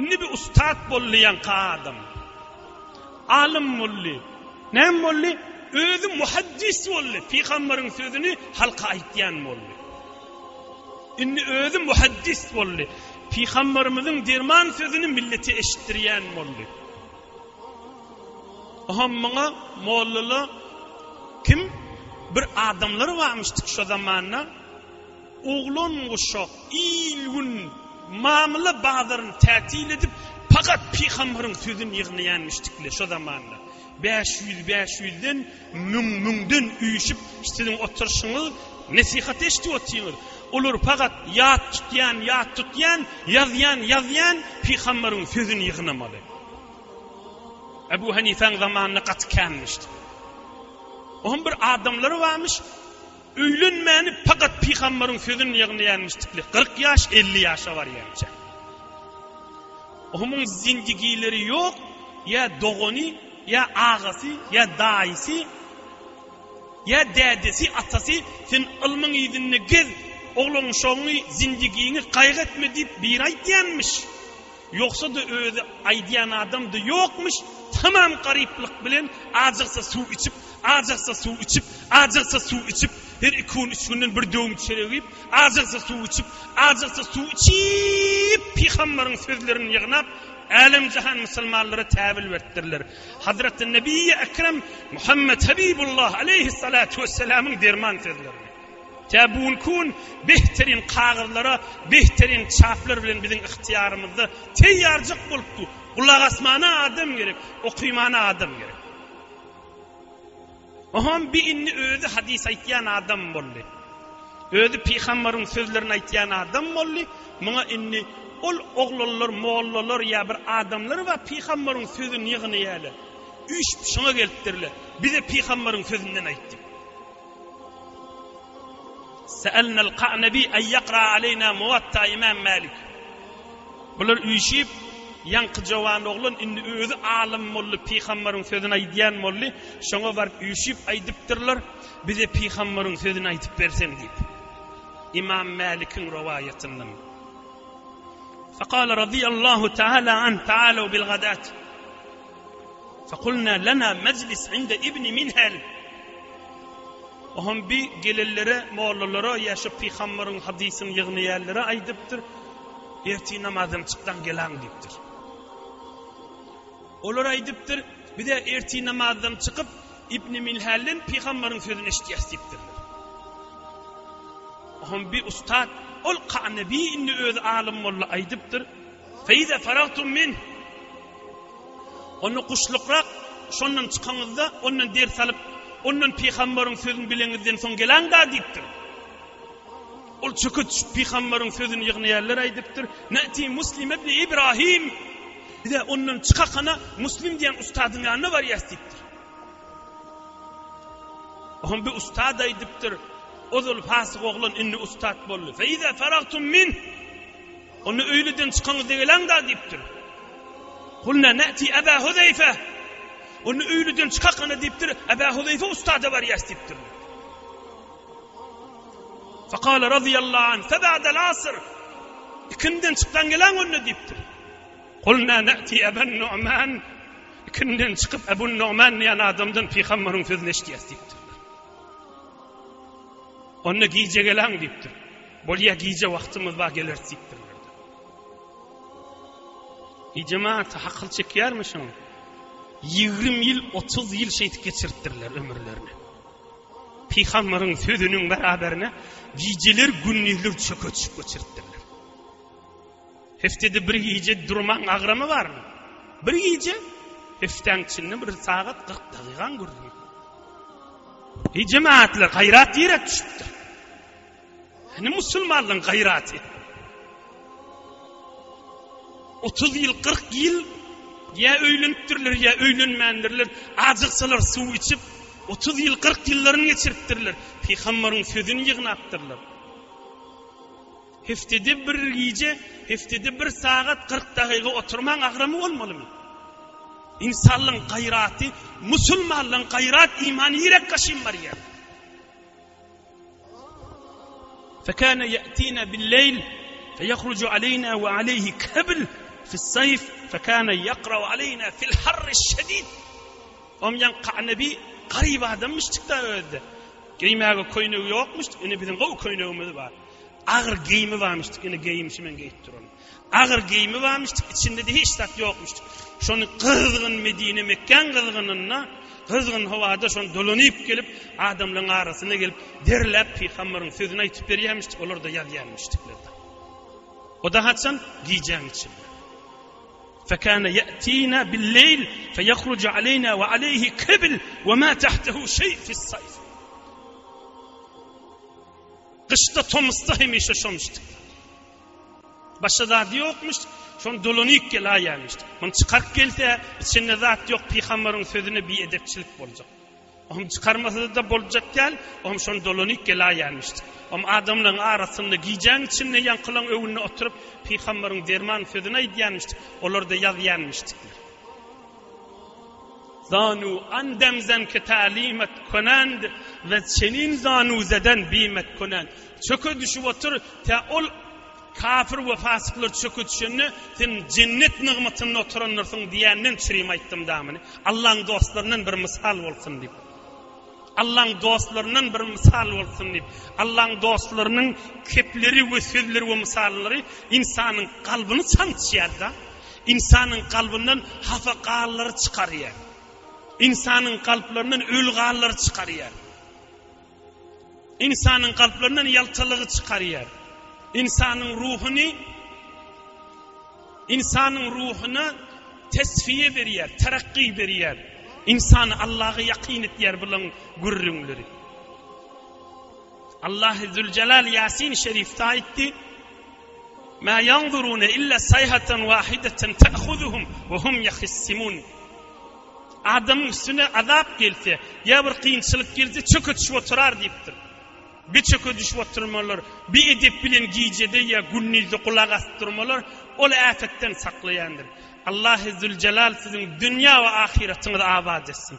Indi bir ussat boldy ýaňky adam. Alym boldy. Näme boldy? Özi muhaddis boldy. Pygambaryň sözüni halka aýtýan boldy. Indi özi muhaddis boldy. Pygambarymyzyň derman sözüni millete eşitdirýän boldy. Oham muňa mollala kim bir adamlar barmyşdyk şo zamanda. Oglan guşak, il-gün mamla bazaryny tätil edip, pakat pygambaryň sözüni ýygnaýanmyşdykle şo zamanda. 500 bäş ýüzden, müň-müňden üýşüp, siziň oturyşyňyz, nesihat eşidip otyňyz. Olar pakat ýat tutýan, ýat tutýan, ýazýan, ýazýan, pygambaryň sözüni ýygnamaly. Ebu Hanifäň zamanynda gaty känmişdi. Oňam bir adamlary barmyş, Öýlenmäni pakat pygambaryň sözüni ýygnaýanmyşdykly 40 ýaş 50 ýaşa barýança. Omuň zindigileri ýok, ýa dogany, ýa agasy, ýa daýysy, ýa dädesi, atasy sen ylmyň yzynda gez, oglan-uşagyňy, zindigiňi gaýgy etme diýip biri aýdýanmyş. Ýogsa-da özi aýdýan adam-da ýokmuş, tamam garyplyk bilen ajygsa suw içip, ajygsa suw içip, ajygsa suw içip, her iki gün, üç günden bir döwüm çörek iýip, ajygsa suw içip, ajygsa suw içip, pygambaryň sözlerini ýygnap, älem-jahan musulmanlara täwil beripdirler. Hazreti Nebiýi Ekrem Muhammet Habibullah aleýhissalatu wessalamyň derman sözlerini. Tä bu günki gün behterin kagyzlara, behterin çaplar bilen biziň ygtyýarymyzda teýýarjyk bolup dur. Gulak asmana adam gerek, okymana adam gerek. Oham bi indi özi hadys aýtýan adam boldy. Özi pygambaryň sözlerini aýtýan adam boldy. Muňa indi ol oglanlar, mollalar ýa bir adamlar bar pygambaryň sözüni ýygnaýarlar. Üýşüp şoňa gelipdirler. Bize pygambaryň sözünden aýt diýip. Seelnel Ka'nebi en yakra aleyna Muwatta Imam Malik. Bular üýşüp, ýaňky jowan oglan indi özi alym boldy, pygambaryň sözüni aýdýan boldy. Şoňa baryp üýşüp aýdypdyrlar, bize pygambaryň sözüni aýdyp berseň diýip. Imam Malikiň rowaýatyndan. Fekale radiyallahu taala an taalaw bil gadat. Fekulna lena mejlis inde ibni Minhel. Oham bi gelenlere, mollalara ýa şu pygambaryň hadysyny ýygnaýanlara aýdypdyr, Ertir namazdan çykdan gelaň diýipdir. Olar aýdypdyr, Biz-ä ertir namazdan çykyp, Ibni Minhelden pygambaryň sözüni eşidýäs diýipdirler. Oham bi ustat, ol Kanebi indi özi alym molla aýdypdyr, Feýze faragtum min. Onda guşlukrak şondan çykaňyzda, ondan ders alyp, ondan pygambaryň sözüni bileňizden soň gelaň-da diýipdir. Ol çöke düşüp pygambaryň sözüni ýygnaýanlar aýdypdyr. Na'ti Muslim ibn Ibrahim. Bize ondan çykakana Muslim diýen ustadyň ýanyna barýas diýipdir. Oňa bir ustad aýdypdyr. Ozal fasyk oglan indi ustat boldy. Feýze faragtum min. Onda öýleden çykaňyzda gelaň-da diýipdir. Kulna na'ti Aba Huzeýfe. Onda öýleden çykakana diýipdir, Aba Huzeýfe ustada barýas diýipdir. Fekale radiyallahu anh, feba'del asr. Ikinden çykdan gelaň onda diýipdir. Kulna na'ti Aba Nu'man. Ikinden çykyp Ebu Nu'man diýen adamdan pygambaryň sözüni eşidýäs diýipdir. Onda gije gelaň diýipdir. Bolýa gije wagtymyz bar geleris diýipdirler. Eý jemaat hakyl çekýärmi şoň? 20 ýyl, 30 ýyl şeýdip geçiripdirler ömürlerini. Pygambaryň sözüniň beraberine gijeler gündizler çöke düşüp geçiripdirler. Heftede bir gije durmaň agramy barmy? Bir gije heftäň içinde bir sagat 40 dagygaň gürrüňi. Eý jemaatlar gaýrat ýere düşüpdir. Hany musulmanlaryň gaýraty? 30 ýyl, 40 ýyl ýa öýlenipdirler, ýa öýlenmändirler. Ajyksalar suw içip, 30 ýyl, 40 ýyllaryny geçiripdirler. Pygambaryň sözüni ýygnapdyrlar. Heftede bir gije, heftede bir sagat 40 dagyga oturmaň agramy bolmalymy? Insanlaryň gaýraty, musulmanlaryň gaýrat imany ýürek gaşyn barýar. Fekâne ye'tînâ billeyl feyekhrucu aleyna ve aleyhi kebl. Fis-saýf fekâne ýakra'u aleýnâ fil harriş-şedîd. Oň ýaň Ka'nebi garyp adammyşdyk-da özi-de. Geýmäge köýnegi ýokmuşdyk, ine biziň gowy köýnegimiz bar. Agyr geýimi barmyşdyk, ine geýimşi men geýip duran. Agyr geýimi barmyşdyk, içinde-de hiç zat ýokmuşdyk. Şony gyzgyn Medine Mekgäň gyzgynynda, gyzgyn howada şony dolanyp gelip, adamlaryň arasyna gelip, derläp pygambaryň sözüni aýtyp berýärmişdik, olar-da ýazýarmyşdyklar-da. O-da haçan? Gijäň içinde. Fekâne ye'tînâ billeyl feyahrucu aleynâ ve aleyhi kibl ve mâ tahtehu şey fi's-sayf. Gyşda, tomusda hemişe şomuşdyk. Başga zady ýokmuş, şony dolanyp gelaýýarmyş. Muny çykaryp gelse, içinde zat ýok, pygambaryň sözüne biedepçilik boljak. Ohm çykarmasa-da boljak däl, ohm şony dolanyp gelaýýarmyş. Ohm adamlaryň arasynda gijäň içinde ýaňkylaň öňünde oturyp, pygambaryň derman sözüni aýdýarmyş, olar-da ýazýarmyşdyklar. Zanu andemzen ki talimet konand we çenin zanu zeden bimet konand. Çöke düşüp otur, tä ol kafir we fasyklar çöke düşende, sen jennet nygmatynda oturandyrsyň diýenden çürim aýtdym damyny. Allaň dostlaryndan bir mysal bolsun diýip. Allaň dostlaryndan bir mysal bolsun diýip. Allaň dostlarynyň kepleri we sözleri we mysallary ynsanyň kalbyny sançýar-da. Ynsanyň kalbyndan hapa gallary çykarýar. Ynsanyň kalplaryndan öli gallary çykarýar. Ynsanyň kalplaryndan ýaltalygy çykarýar. Ynsanyň ruhuny ynsanyň ruhuna tesfiýe berýär, terakgy berýär. Ynsany Allaha ýakyn etýär bulaň gürrüňleri. Allahy Züljelal Ýasin şerifde aýtdy, Mä ýanzurune illa saýhatan wahideten te'huzuhum we hum ýahissimun. Adamyň üstüne azap gelse, ýa bir kynçylyk gelse çöke düşüp oturar diýipdir. Bi çöke düşüp oturmalar, bi edep bilen gijede ýa gündizde gulak asyp durmalar ol äpetden saklaýandyr. Allahy Züljelal siziň dünýä we ahyratyňyzy abat etsin.